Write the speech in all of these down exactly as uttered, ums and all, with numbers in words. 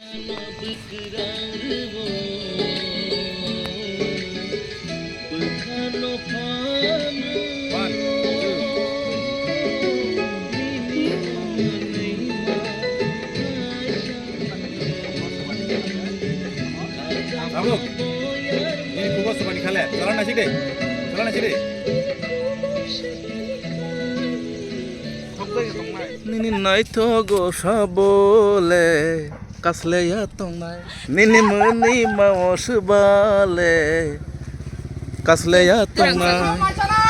Tabuk, nini kugo sobani khale, chala naisik de, chala naisik de. Nini naithogo sabo le kasleya tongnai. Nini mwnwi mao swba le kasleya tongnai.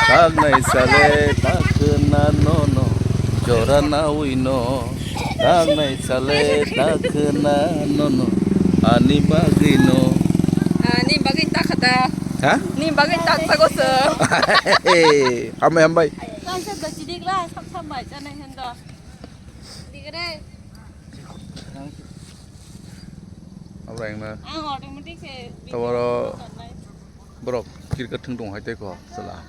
Tagnai sale takhwna nono jora nawi no. Tagnai sale takhwna nono ani bagwi no. Ah, ni bagwi ta khata. Ha? Ni bagwi ta sago se. Hambai, hambai. Kaisa da chidik la, sap sap bai chanai hen do. Digre. Abra engna. Ang automatic se. Tawaro video borok cricket thung tong hai tei ko sala.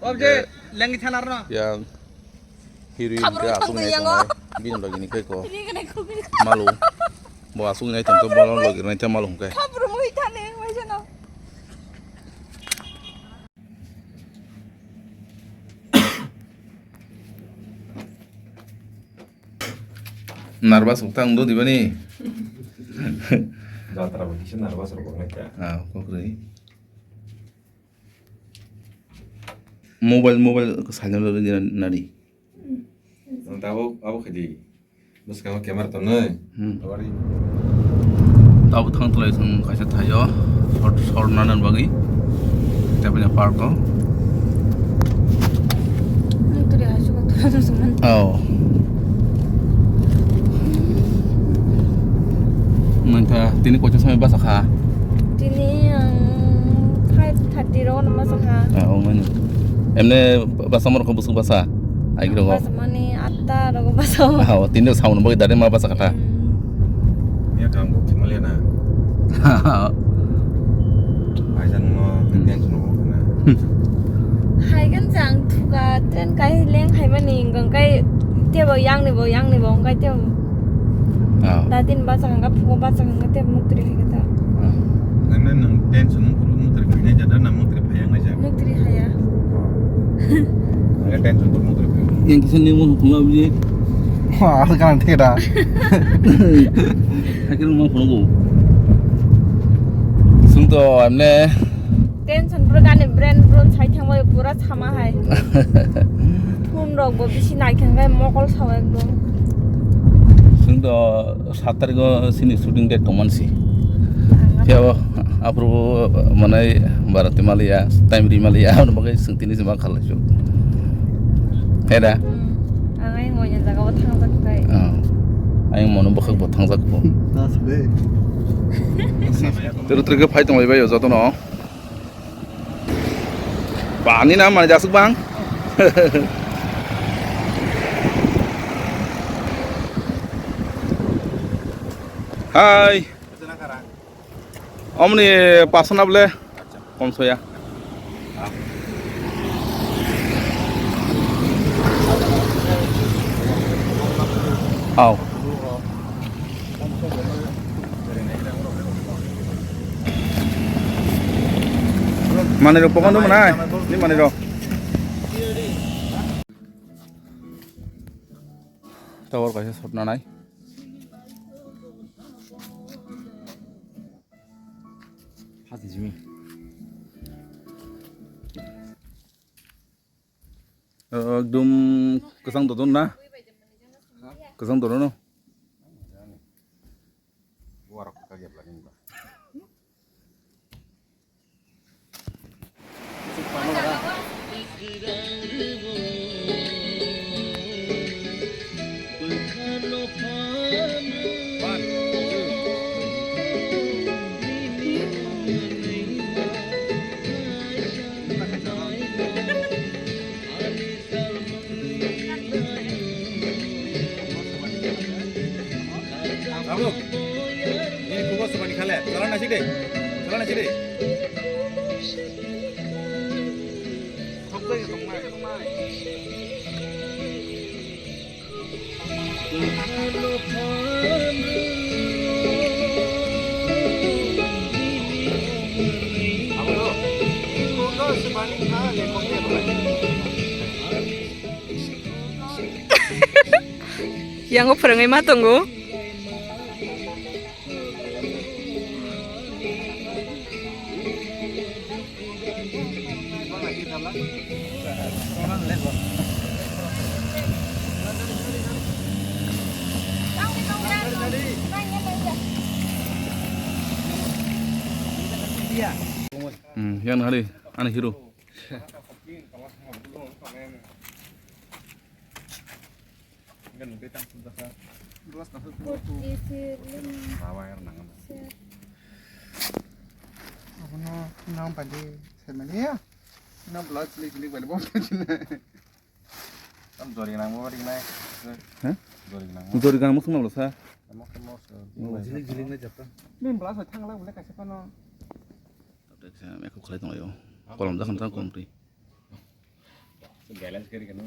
Obje, lengi thanar no. Yang heroine khabrung ke asung thangwi nai yango. Tongnai, bini logi ni kai ko. Ini kena khubri. Malu. Bo asung nai tong to, bo logi nai te malu hwnkhe. Khabrung mui thane, mui jano. Nervous wngtang do dibani. Jatra bo kisa nervous rok wngnai kha. Ah, kokri. Mobile, mobile silent rw di nadi. Nwng tabuk abo khaidi. Bwskango camera tongnai. Hmm. Tabuk thang tlai thang kaisa thaio. Short, short nanan bagwi. Tabukni park o. Nwng turi asuk thang thang. Oh. Nwng tha tini kocha samai basa kha. Tini ang five thirty rogo no basa kha. Ah, oh, mano. Emne basa morok bwswk basa? Aigiro. Basa mani atta rogo basa. Ah, oh, tini samung bagwi dare ma basa kha tha. Hmm. Miya kam kok thimaliya na. Aisa nungno tension rok na. Haigan jang thuka train kai leng hai mani hingka kai tebo yang ni bo, yang ni bo, hingka tebo. Ah. Datin basa hingka phuko basa hingka tebo muktri hai kata. Ah. Nang nang tension nung puru muktri khainai jada na muktri phaya ngai ja. Muktri haya. Nang tension puru muktri khainai. Yang kisa ni mo khula biji. Wah, asa kan theda. Hakil mo khula go. Sung to amne. Tension pura gani brain pura sai thangbai pura sama hai. Phone rok bo bisi nai thangbai mokol sao ekdom. Chwng do sat tarikgo chini shooting date tongmani si. Ang Phiya bo aphuru manai bara twi maliya, time ri maliya, abo bagwi chwng tini se ma khalai chwng. Hai da? Hmm. Ang ayang oya jaga o thangjak kai. Ah. Ayang mono bwkhak bo thangjak bo. Turu turu khe phai tongbai bai o jotono. Bani na mani jasuk bang. Hai. Omni pasana ble. Kom soya. Au. Manirok pokono manai, ni manirok. Tower kaisa shot nanai. Ekdom kwchang dodon na? Kwchang dodon no? Tabuk. Nini kugo sobani khale. Chala naisik de. Chala naisik de. Yango phwrwngwi ma tongo. Hmm, yan hari, ani hero. Abono nang padi semani ya. Nang blood jilik jilik bali bom. Tam jori nang mo ring nai. Hah? Jori nang mo. Jori nang mo sung na sa. Mo ke mo so. Jilik jilik na jata. Min blood sa thang la bole kaisa pano. Tabuk sa me ko khlai tong yo. Kolom da kham tang kolom twi. Balance kari kanu.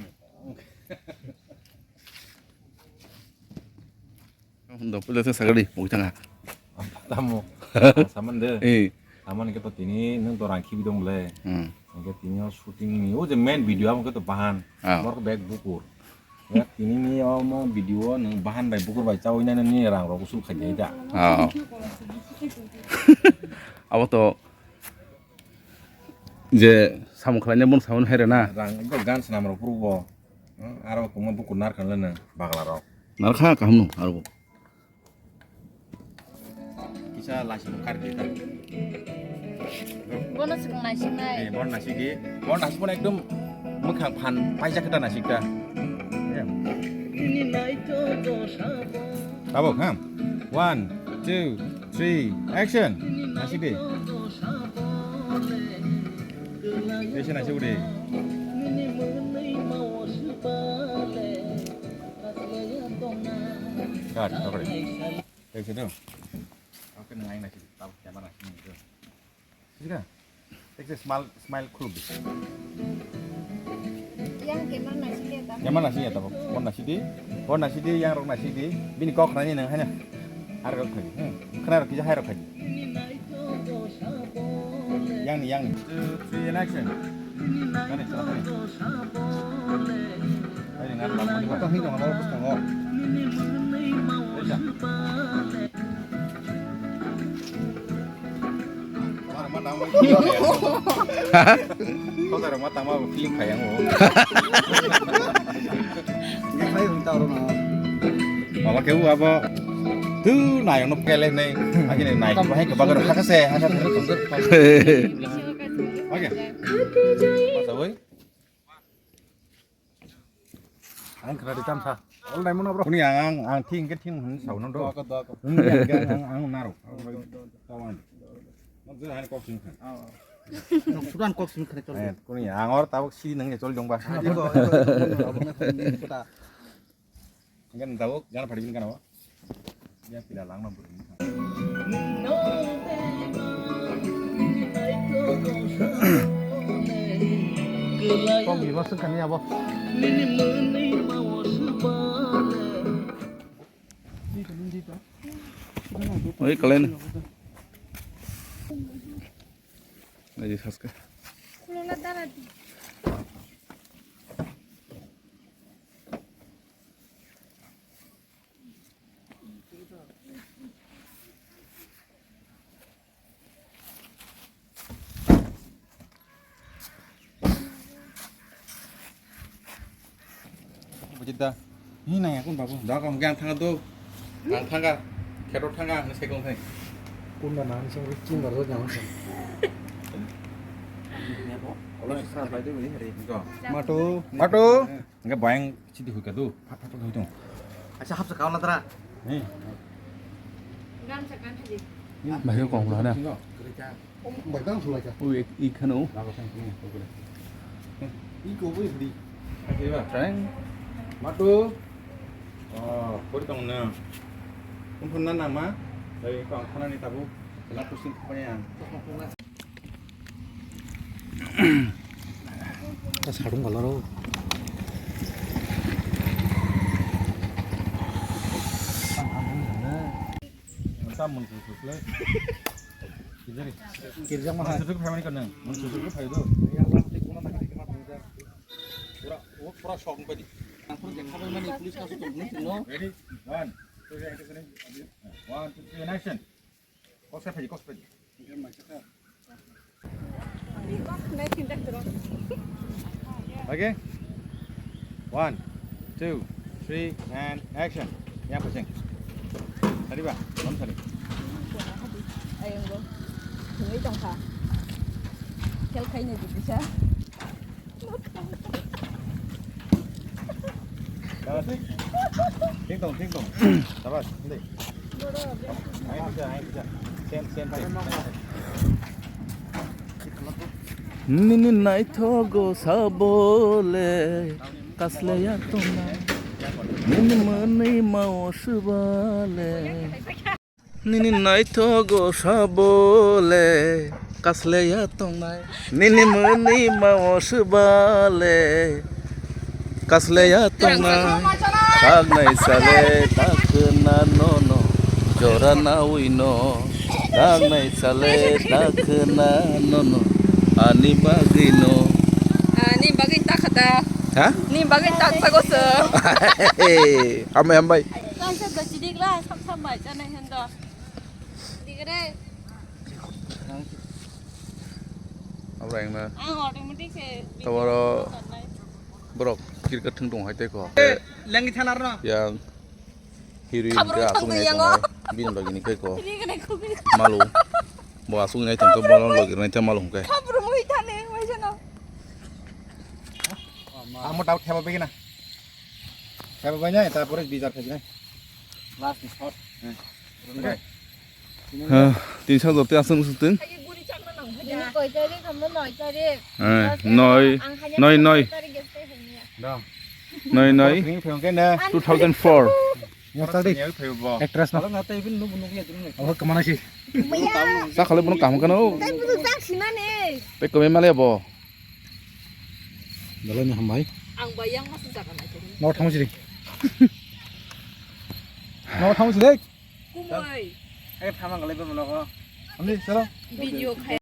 Hum, dok pula sa sagadi, mui tanga. Tamo. Saman de. Eh. Saman ke to tini nung to rang khibi dong ble. Hmm. Ke tini o shooting ni o je main video amo ke to bahan. Ah. Mor bag bukur. Ya tini ni o mo video nung bahan bai bukur bai chawi nai ni rang rok usul khai dai da. Ah. Abo to je samung khlainai bono samung hai rwna. Rang ekdom gan swnam rok phuru bo. Hmm, aro kungma bukur nar khan le nang bagla rok. Nar kha kaham no aro bo. Kisa laisung kar di ta. Bono swkang naising nai. Eh, bono naising di. Bono naising bono ekdom mwkhang phan paijak khe ta naising ta. Tabuk, ha? One, two, three, action. Naising di. Action, naising di. Cut, okay. Take it down. Okay, nang aina sih, tahu camera sini tu. Sini kan? Take the smile, smile group. Yang camera nasi dia tak? Camera nasi ya tak? Bon nasi di, bon nasi di, yang rok nasi di. Bini kok nani nang hanya. Har rok khai. Hmm. Kena rok kija hai rok khai. Yang ni, yang ni. Two, three, and action. Kani, salah kani. Ayo, ngan, bang, bang, bang. Tong hing tong, bang, bang, bang. Ayo, sa. Kau tak rumah tama film kayang lo. Ini saya minta orang. Mama ke bu apa? Tu nai ono pele nei. Aki nei nai. Hai ke bagar hakase, hakase. Oke. Masa boy. Ang kena ditam sa. All time mana bro? Kuni ang ang ang thing ke thing hun sau nang do. Doa ko, doa ko. Ang ang ang naro. Tawan. Nang jera hai kok sing khan. Nok sudan kok sing khan chol. Eh, kuni ang or tabuk si nang chol jong ba. Iko iko. Ngan tabuk gan phadi bin kan wa. Ya pila lang na buri. Kok di masuk kan ya bo. Oi kalian. Lagi saska. Bujit da. Hi nang ya kun babu. Da kong gang thanga do. Ang thanga. Kero thanga ang sekong thai. Kun da nang sing ri ching da ro jang. Olo sa bai de ni hari. Matu. Matu. Enggak bayang. Sidi hui kadu, phat phat hui tong. Acha hapsa kauna tara. Ni. Gamsa kan haji. Bahai kong lana. Bai tang sulai ka. Ui, ik, ik khano. Lago sang kini, oke. Iko bui hudi. Oke ba. Tang. Matu. Oh, kori tong na. Unthun na nama. Dari kong khana ni tabu. Laku sing khapani ang. Ta sadung galaro. Masa mun susu le. Kijari. Kirja maha. Mun susu family kan. Mun susu ke phayu do. Pura, pura shock padi. Ready? One. One, two, three, and action. Kok sa phaidi, kok sa phaidi. Okay. One, two, three, and action. Yang pacheng. Sari ba, bom sari. Ayang go. Thungwi tongkha. Khel khaini dikisa. Thik tong, thik tong. Sabas, hindi. Ayo, bisa, ayo, bisa. Sen, sen, sen. Nini naithogo sabole kasleya tongnai. Nini mwnwi mao swbale. Nini naithogo sabole kasleya tongnai. Nini mwnwi mao swbale kasleya tongnai. Tagnai sale takhna nono jora nawi no. Tagnai sale takhna nono ani bagwi no. Ani bagwi takhata. Ha? Ni bagwi taksago se. Hambai, hambai. Kaisa da chidik la, sam sam bai chanai hendo. Digre. Abra engna. Ang automatic se. Tawaro borok cricket thung tong hai tei ko. Lengi thanar no. Yang heroine khabru ke asung thangwi nai yango. Tong hai. Bini logi ni kai ko. Digre khubi. Malu. Bo asung nai tong to bolo logi nai te malu hung kai. Khabru mui thane, wai jano. Amo tau theba begina. Theba bai nai, tapore bijar khai nai. Last ni shot. Hah, tin sak jote aswk swtwng. Ini koi tarik, kamu noi tarik. Eh, noi, noi, noi. Noi, noi. Two thousand four. Actress no. Abo kemana sih? Sa khale bono kaham kano. Tei kome male abo. Belai ni hambai. Ang bayang masih jaga naikhe. Nor thang sini. Nor thang sini. Kumai. Eh, thamang galai ba mano ko. Amni, chalo. Video khai.